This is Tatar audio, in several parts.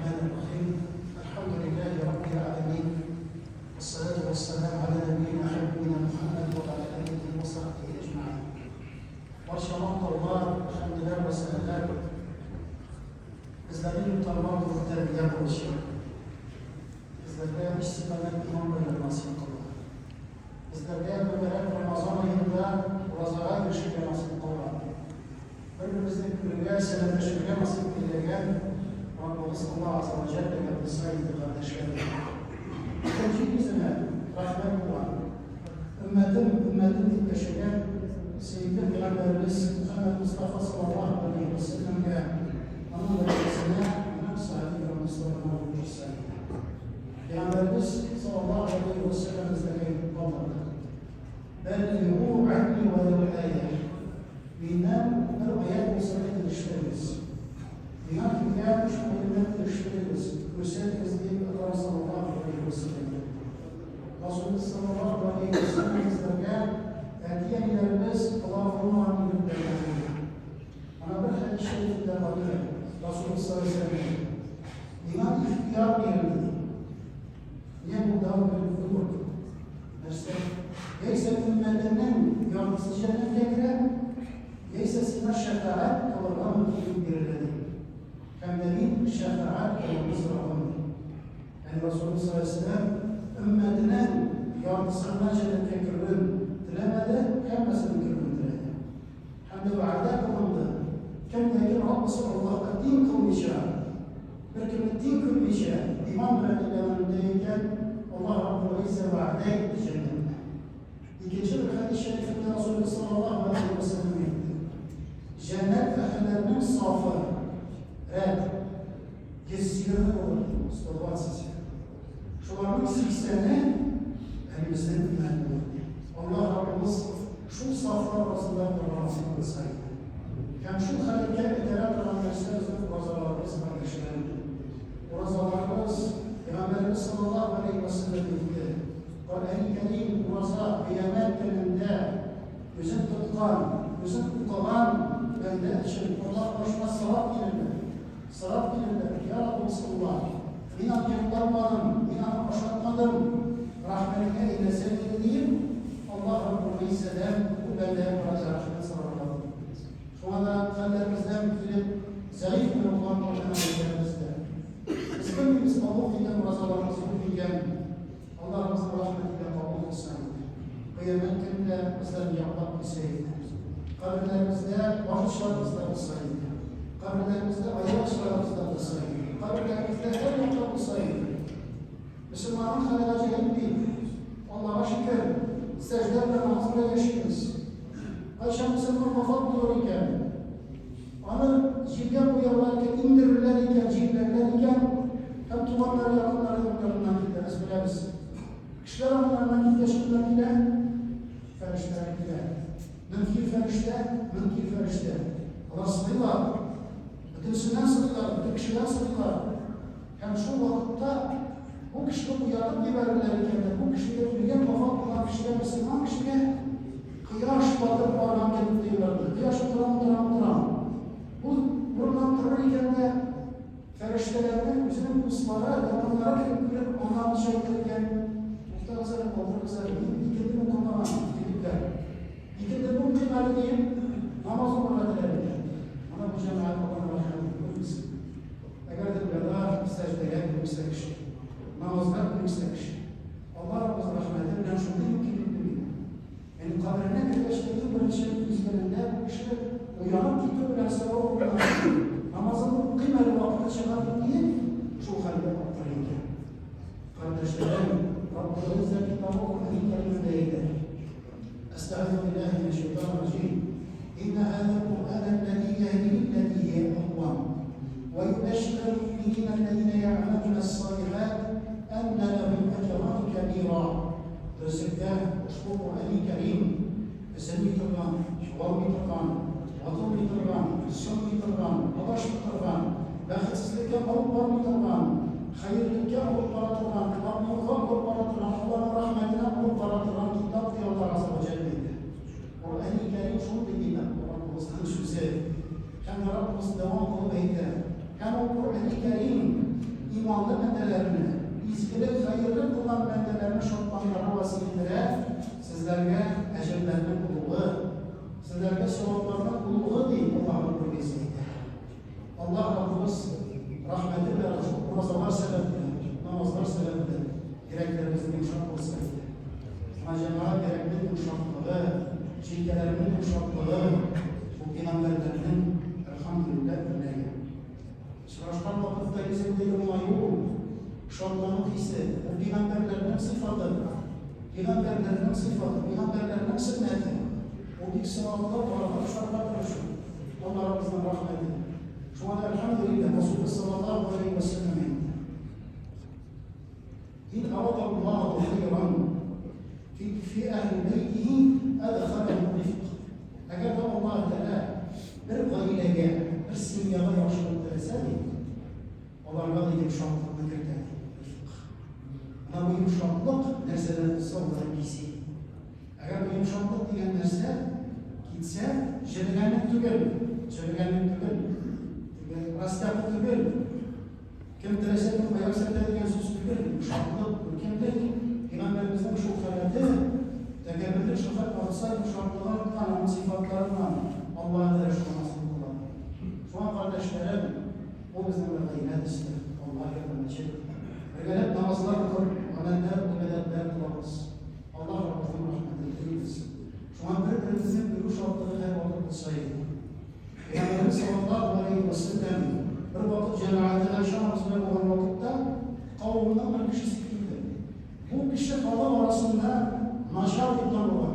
الرحمن الرحيم. الحمد لله رب العالمين. والصلاة والسلام على نبينا حبيبنا محمد وعلى آله وصحبه أجمعين. Барча мактаулар, хәмделәр вә сәламнәр безләрне юктан бар булып тәрбия кылучы, безләргә истикамәт иман белән насыйп кылган, безләргә мөбарәк Рамазан аенда уразага ирешергә насыйп кылган, бер-беребезне күрергә, сәламләшергә насыйп әйләгән Раббыбыз Аллаһ Азза вә Җәлләгә булса иде, кардәшләрем. Бөтен җир йөзенә рәхмәт булган, өммәтем, өммәтем дип яшәгән сөекле пәйгамбәребез Мөхәммәд Мостафа саллаллаһу алейһи вә сәлләмгә, аның гаиләсенә, аның сәхабә дусларына булса иде. Пәйгамбәребез саллаллаһу алейһи вә сәлләм безләргә әйтеп калдырды. Бәллигу анни вәләү ая. Миннән бер аять булса да ирештерегез. Миңа килгән шул гыйлемнән ирештерегез, күрсәтегез, дип Аллаһ саллаллаһу алейһи ва сәлләм әйтте. Расулыбыз саллаллаһу алейһи ва сәлләм безләргә әти-әниләребез кыла алмаган игелекләрне кылды. Ана бер хәдис шәрифендә бар икән, Расулыбыз саллаллаһу алейһи ва сәлләм әйтте. Миңа ихтыяр бирелде. Мне был дан выбор. Нәрсә? Яисә өммәтеңнең яртысы җәннәткә керә, яисә сиңа шәфәгать кылырга мөмкинлек бирелә ди. Һәм дә мин шәфәгать кылуны сорадым ди. Ягъни Расулуллаһ саллаллаһу алейһи ва сәлләм өммәтенең яртысы гына җәннәткә керүен теләмәде, һәммәсенең керүен теләде. Һәм дә вәгъдә кылынды, кем дә кем Раббысы Аллаһка тиң кылмыйча, беркемне тиң күрмичә, иман белән дөньядан үтә икән, Аллаһ Раббул Гыйззә вәгъдә итте җәннәтне. Икенче бер хәдис шәрифендә Расулыбыз саллаллаһу алейһи ва сәлләм әйтте. Җәннәт әһелләренең сафы, рәт, 120 булыр, 120. Шуларның 80-е әнибезнең өммәт булыр. Аллаһ Раббыбыз шул сафлар арасында булырга насыйп кылса иде. Һәм шул халәткә этәрә торган нәрсә безнең уразаларыбыз, кардәшләрем. Уразаларыбыз, Пәйгамбәребез саллаллаһу алейһи ва сәлләм әйтте, Коръәни Кәрим ураза кыямәт көнендә үзен тоткан, үзен укыган бәндә өчен Аллаһ каршына сорап килерләр. Сорап килерләр, Я Раббыбыз Аллаһ, мин аны йоклатмадым, мин аны ашатмадым, рәхмәтеңә әйләсәң иде, диеп, Аллаһ Раббул Гыйззәдән бу бәндәгә карата рәхмәт сорарга тотынабыз. Шуңа да хәлләребездән килеп, зәгыйфь кенә булган торган гамәлләребез дә. Без белмибез, кабул иткән уразаларыбыз юк икән, Аллаһыбызның рәхмәте белән кабул кылса иде. Кыямәт көнендә безләрне яклап килсә иде. Каберләребездә баш очларыбыз да булса иде. Каберләребездә аяк очларыбыз да булса иде. Каберләребездә һәр якта булса иде. Мөселманның хәле гаҗәеп бит. Аллага шөкер, сәҗдә белән намаз белән яшибез. Кайчан мөселман вафат булыр икән? Аны җиргә куярлар икән, иңдерерләр икән, җирләрләр икән, һәм туганнары, якыннары яныннан китә, без беләбез. Кешеләр аның янына киткәч кемнәр килә? Фәрештәләр килә. Мөнкир фәрештә, мөнкир фәрештә. Алар сорыйлар. Бөтенесеннән сорыйлар, бөтен кешедән сорыйлар. Һәм шул вакытта бу кешене уятып җибәрерләр икән дә, бу кешегә үлгән, вафат булган кешегә, мөселман кешегә кояш батып барган кебек тоелыр ди. Кояш утырам, утырам, утырам. Бу урыннан торыр икән дә, фәрештәләрне үзенең дуслары, якыннары кебек күреп, аңлатмыйча әйтер икән, туктагыз әле, калдырыгыз әле, мин икенде укымаган, егетләр. Икенде укыйм әле диеп, намаз укырга теләр икән. Моны бу җәмәгать Аллаһның рәхмәте күрмәсен. Әгәр дә дөньяда сәҗдәгә күмсә кеше, намазга күмсә кеше, Алла Раббыбыз рәхмәте белән шундый мөмкинлек биргән. Ягъни каберенә кергәч тә иң беренче мизгелендә бу кеше уянып китү белән сорау урынына намазын укыйм әле вакыты чыга бит диеп, шул хәлгә аптырый икән. Кардәшләрем, Раббыбыз да китабы Коръәни Кәримендә әйтә. Әстәгыйзу биллаһи минәш шайтанир раҗим. Инна һаза Куръан аллази яһди лиллати һия аквам ва юбәшширу муъминина аллазина я'малуна ас-салихат анна лахум аҗран кәбира. Дөреслектә, ошбу Коръәни Кәрим өзелми торган, югалмый торган, ватылмый торган, сынмый торган, адашмый торган, бәхетсезлеккә алып бармый торган, хәерлеккә алып бара торган, нурга алып бара торган, Аллаһның рәхмәтенә алып бара торган китап, ди Аллаһ Азза вә Җәллә әйтә. Коръәни Кәрим шундый китап, Раббыбызның сүзе. Һәм Раббыбыз дәвам кылып әйтә. Һәм ул Коръәни Кәрим иманлы бәндәләрне, изгелек, хәерлек кылган бәндәләрне шатландыра вә сөендерә, сезләргә әҗерләрнең булуы, сезләргә савапларның булуы, ди Аллаһ Раббыбыз әйтә. Аллаһ Раббыбыз рәхмәте белән шул уразалар сәбәпле, намазлар сәбәпле йөрәкләребезне йомшак кылса иде. Менә җәмәгать йөрәкнең йомшаклыгы, җилкәләрнең йомшаклыгы бу пәйгамбәрләрнең әлхәмдүлилләһ үрнәге. Очрашкан вакытта йөзеңдә елмаю, шатлану хисе, бу пәйгамбәрләрнең сыйфаты. Пәйгамбәрләрнең сыйфаты, пәйгамбәрләрнең сөннәте. Ул бик саваплы, аларга охшарга тырышу. Аллаһыбызның рәхмәте. Шуңа да әлхәмдүлилләһ, Расулыбыз саллаллаһу алейһи ва сәлләм әйтте. Ин арада Аллаһу хайран фи фи әһли бәйтихи әдхалаху рифк. Әгәр дә Аллаһ Тәгалә бер гаиләгә, бер семьяга яхшылык теләсә, ди, аларга да йомшаклыкны кертә, ди, рифк. Менә бу йомшаклык нәрсәдән булса, ул бизи. Әгәр бу йомшаклык дигән нәрсә китсә, җебегәнлек түгел, җебегәнлек түгел, теге растяпа түгел, Кем теләсә кем аяк селтә дигән сүз түгел, йомшаклык, күркәмлек. Пәйгамбәребезнең шул халәте, тәкәбберлек шөһрәт артса, йомшаклыгы арткан, аның сыйфатларыннан Аллаһы Тәгалә шуңа насыйп кыла. Шуңа, кардәшләрем, бу безнең бер гаилә төсле, Аллаһ йорты мәчет. Бергәләп намазлар укып, гамәлләр, гыйбадәтләр кылабыз. Аллаһ Раббыбызның рәхмәтен телибез. Шуңа бер-беребезне күрү шатлыгы һәрвакыт булса иде. Пәйгамбәребез саллаллаһу алейһи вә сәлләм бер вакыт җәмәгате Гайшә анабыз белән булган вакытта кавымның бер кешесе килде. Бу кеше халык арасында начар дип танылган.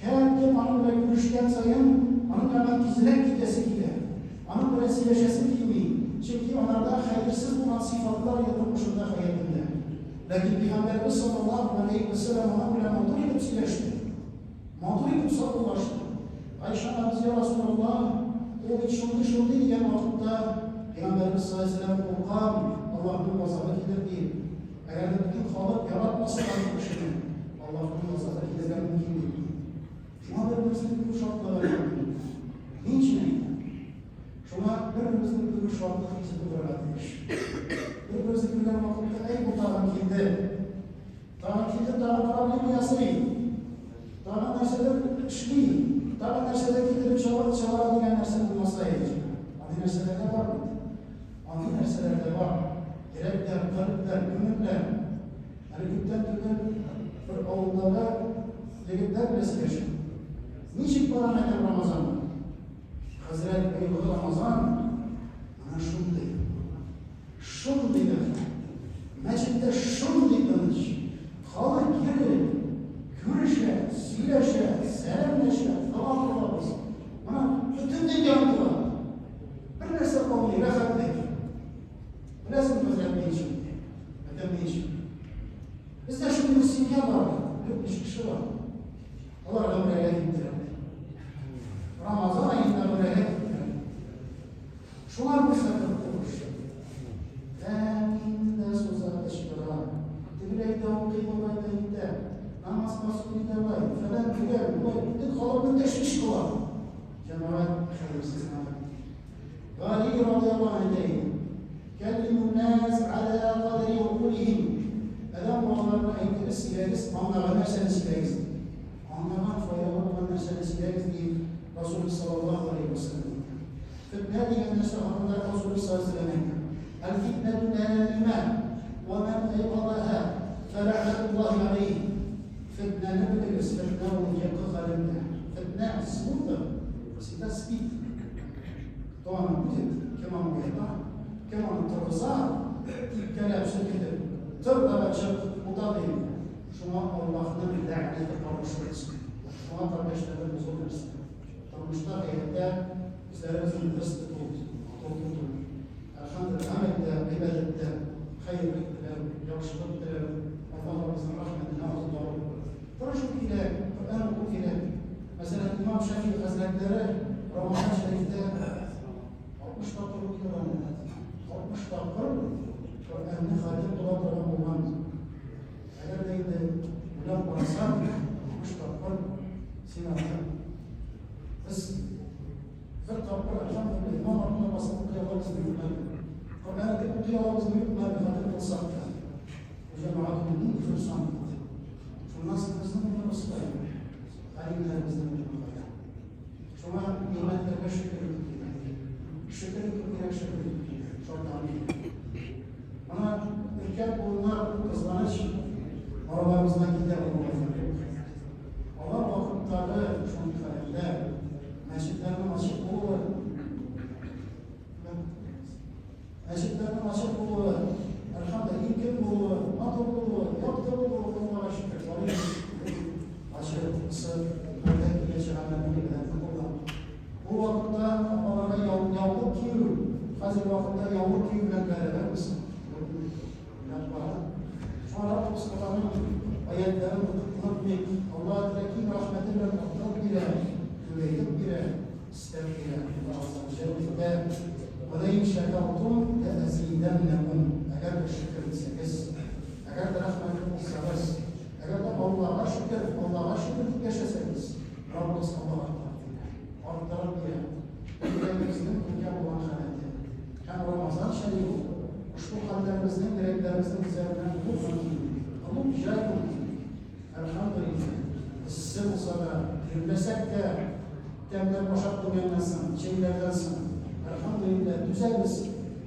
Һәркем аның белән күрешкән саен аның яныннан тизрәк китәсе килә. Аның белән сөйләшәсе килми, чөнки анарда хәерсез булган сыйфатлар иде тормышында, хәятендә. Ләкин Пәйгамбәребез саллаллаһу алейһи вә сәлләм аның белән матур итеп сөйләште. Матур итеп саубуллашты. Гайшә анабыз, Я Расулаллаһ, ул бит шундый-шундый дигән вакытта, Пәйгамбәребез саллаллаһу алейһи ва сәлләм, Куркам, Аллаһның газабы килер, диеп. Әгәр дә бөтен халык яратмаса да бу кешене, Аллаһның газабы килергә мөмкин бит, ди. Шуңа бер-беребезне күрү шатлыгы, әлхәмдүлилләһ. Ни өчен әйтәм? Шуңа бер-беребезне күрү шатлык хисе тудырырга тиеш. Бер-беребезне күргән вакытта, әй, бу тагын килде. Тагын килде, тагын проблема ясый. Тагын нәрсәдер эшли, тагын нәрсәдер китереп чыгара, чыгара дигән нәрсә булмаса иде. Андый нәрсәләр дә бар бит. Андый нәрсәләр дә бар. Йөрәкләр, калебләр, күңелләр. Әле күптән түгел бер авылдагы егетләр белән сөйләшеп. Ничек бара мәкән Рамазан? Хәзрәт, быелгы Рамазан менә шундый. Шундый рәхәт. Мәчеттә шундый тыныч. Халык йөри, күрешә, сөйләшә, сәламләшә, дога кылабыз. Менә бөтен дөнья онытыла. Бер нәрсә калмый, рәхәтлек. Беләсеңме, хәзрәт, ни өчен? Әйтәм, ни өчен? Бездә шундый бер семья бар, дүрт-биш кеше бар. Алар гомрәгә киттеләр. Рамазан аенда гомрәгә киттеләр. Шулар күрсәтеп куыш. Әмин дә суза кычкыра. Тегеләй дә укый, болай да итә. Намаз басу давай, фәлән төгәл, болай бөтен халыкны тәшвиш кыла. Җәмәгать хәерсез намаз. Гали радиаллаһу анһу әйтә иде. Кәллимун нас аля кадри уқулихим. Адәм балаларына әйтегез, сөйләгез, аңлаган нәрсәне сөйләгез. Аңлаган файдалы булган нәрсәне сөйләгез диеп Расулыбыз саллаллаһу алейһи ва сәлләм әйтә. Фетнә дигән нәрсә хакында Расулыбыз саллаллаһу алейһи ва сәлләм әйтә. Әл-фитнәту наимә ва ман айкадаһа фәләгънәтуллаһи алейһ. Фетнәне белегез, фетнә ул йокы хәлендә. Фетнә смута всегда спит. Кто она будет, кем аны уята, кем аны торгыза, типкәләп, селкетеп, тор давай чык, ута ди. Шуңа Аллаһның ләгънәте каргышы булсын. Шуңа кардәшләрем бу зур нәрсә. Тормышта, хәятта үзләребезне дөрес тоту, матур тоту. Әлхәмдүлилләһ, гамәлдә, гыйбадәттә хәерлек теләү, яхшылык теләү, Аллаһ Раббыбызның рәхмәтенә омтылу. Тырышу кирәк, Коръән уку кирәк. Мәсәлән, имам Шәфи хәзрәтләре Рамазан шәрифтә 60 тапкыр укый торган иде. 60 тапкыр Коръәнне хатим кыла торган булган. Әгәр дә инде уйлап карасаң, 60 тапкыр син аны без бер тапкыр әлхәмдүлилләһ имам артына басып укый алабыз дип уйлыйм. Коръән укый укый алабызмы, юкмы, хәтер кылсак та. Бу җәмәгать ул нинди зур сан бит. Шуннан соң безнең урыныбыз кая? Галимнәребезнең урыны кая? Шуңа нигъмәтләргә шөкер итү кирәк. Шөкер итү кирәк, шөкер итү кирәк. Шатлану кирәк. Менә өлкән буыннар кызганыч араларыбыздан китә булганнар. Алар вакыттагы шундый халәтләр, мәчетләрнең ачык булуы, мәчетләрнең ачык булуы, әлхәмдә иркен булуы, матур булуы, якты булуы, Аллага шөкер, ачык, ысык, хәлдә килә чыганнарның гыйбадәтне кылган. Бу вакытта апаларга яулык кию, хәзерге вакытта яулык кию белән бәрабәр булсын. Шуңа Раббыбыз Аллаһның аятларын онытмыйк. Аллаһ Тәгалә киң рәхмәте белән арттырып бирә, күбәйтеп бирә, өстәп бирә. Аллаһ азза ва җәллә әйтә: "Ва ләин шәкәртум ләазидәннәкум." Әгәр дә шөкер итсәгез, әгәр дә рәхмәтле булсагыз, әгәр дә Аллаһка шөкер, Аллаһка шөкер дип яшәсәгез, Раббыбыз Аллаһ арттырып бирә. Арттырып бирә. Йөрәгебезнең дөнья булган халәте. Һәм Рамазан шәриф ошбу хәлләребезнең, йөрәкләребезнең үзәгеннән куу мөмкин. Кылу җай мөмкин. Әлхәмдүлилләһ. Эссе булса да, тирләсәк тә, тәмләп ашап куйганнан соң, чәйләрдән соң, әлхәмдүлилләһ, түзәбез.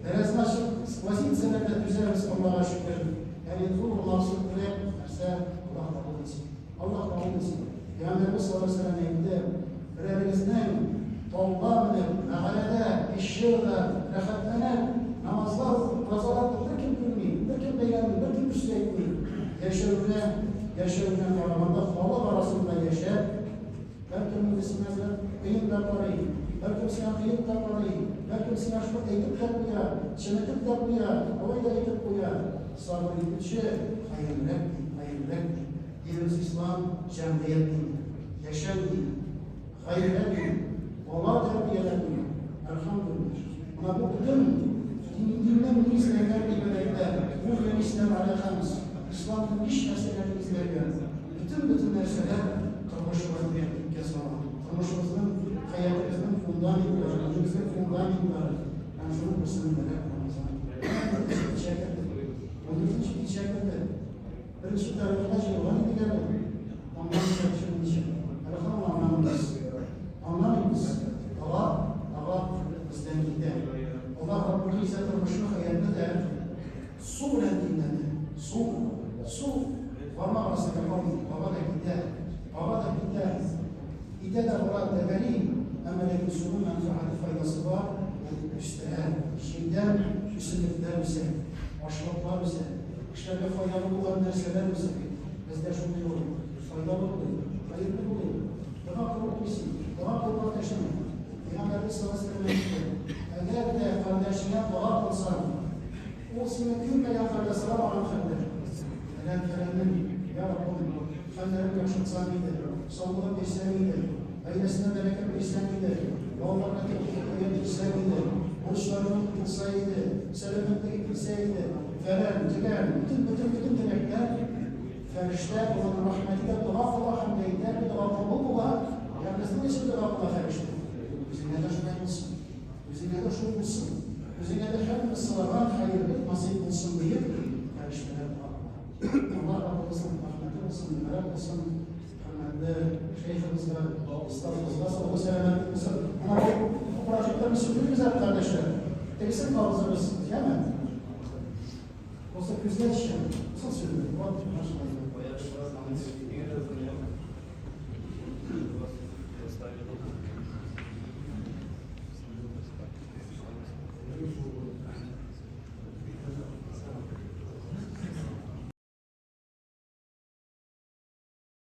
Тәрәзне ачып, сквозит итсәләр дә түзәбез, Аллага шөкер. Ягъни зур максат теләк, нәрсә, Аллаһ кабул итсен. Аллаһ кабул итсен. Пәйгамбәребез саллаллаһу алейһи ва сәлләм әйтте, берәрегезнең тауга менеп, мәгарәдә, пещерада рәхәтләнеп, намазлар укып, уразалар тотып, беркем күрми, беркем бәйләнми, беркем бер сүз әйтми, яшәвенә, яшәвенә караганда халык арасында яшәп, бәлкем инде син хәзрәт кыен да карый, бәлкем сиңа кыен да карый, бәлкем сиңа шулай әйтеп тә куя, чеметеп тә куя, алай да әйтеп куя, сабыр итүче хәерлерәк ди, хәерлерәк ди. Динебез ислам, җәмгыять дине, яшәү дине, гаилә дине, бала тәрбияләү дине. Әлхәмдүлилләһ. Менә бу бөтен диннең нигезләнгән гыйбадәтләр, бу белән ислам аләкамыз. Ислам дин биш нәрсәгә нигезләнгән. Бөтен-бөтен нәрсәләр тормышыбызны тәртипкә сала. Тормышыбызның, хәятыбызның фундаментлары, динебезнең фундаментлары. Һәм шуның берсе мөбарәк Рамазан. Менә кичә керде. 14 кичә керде. Беренче тәүлеккә җыелган идек әле. Аннан чәчелмичә. Әле һаман аңламыйбыз. Аңламыйбыз. Ага, ага, бездән китә. Аллаһ Раббул Гыйззә тормышны, хәятны да су белән тиңләде. Су, су бармак арасында калмый, ага да китә. Ага да китә. Китә дә бара, тәгәри. Әмма ләкин суның мәнфәгате, файдасы бар, ул үстерә. Җирдә үсемлекләр үсә, ашлыклар үсә. Кешеләргә файдалы булган нәрсәләр үсә бит. Без дә шундый булыйк, файдалы булыйк, хәерле булыйк. Дога кылып куйсын, дога кыл кардәшеңә. Пәйгамбәребез саллаллаһу алейһи ва сәлләм әйтте, Әгәр дә кардәшеңә дога кылсаң, ул сине күрмәгән хәлдә, сорамаган хәлдә, фәлән фәләннең, я Раббым, хәлләрен яхшыртсаң иде, саулыгын бирсәң иде, гаиләсенә бәрәкәт бирсәң иде, балаларына тәүфыйк бирсәң иде, бурычларыннан котылса иде, сәламәтлеге килсә иде, Фәлән, төгән, бөтен, бөтен, бөтен теләкләр фәрештә Аллаһның рәхмәте дә дога кыла һәм дә әйтә, бу дога кабул була, һәм безнең өчен дога кыла фәрештә. Үзеңә дә шулай булсын. Үзеңә дә шул булсын. Үзеңә дә һәммә сораган хәерле насыйп булсын диеп, фәрештәләр дога кыла. Аллаһ Раббыбызның рәхмәте булсын, мөбарәк булсын. Хөрмәтле шәйхыбызга, остазыбызга саулык, сәламәтлек булсын. Менә бу прожекторны сүндерегез әле, кардәшләр. Тегесен кабызыгыз, яме? Булса күзгә төшә. Булсын сүндер.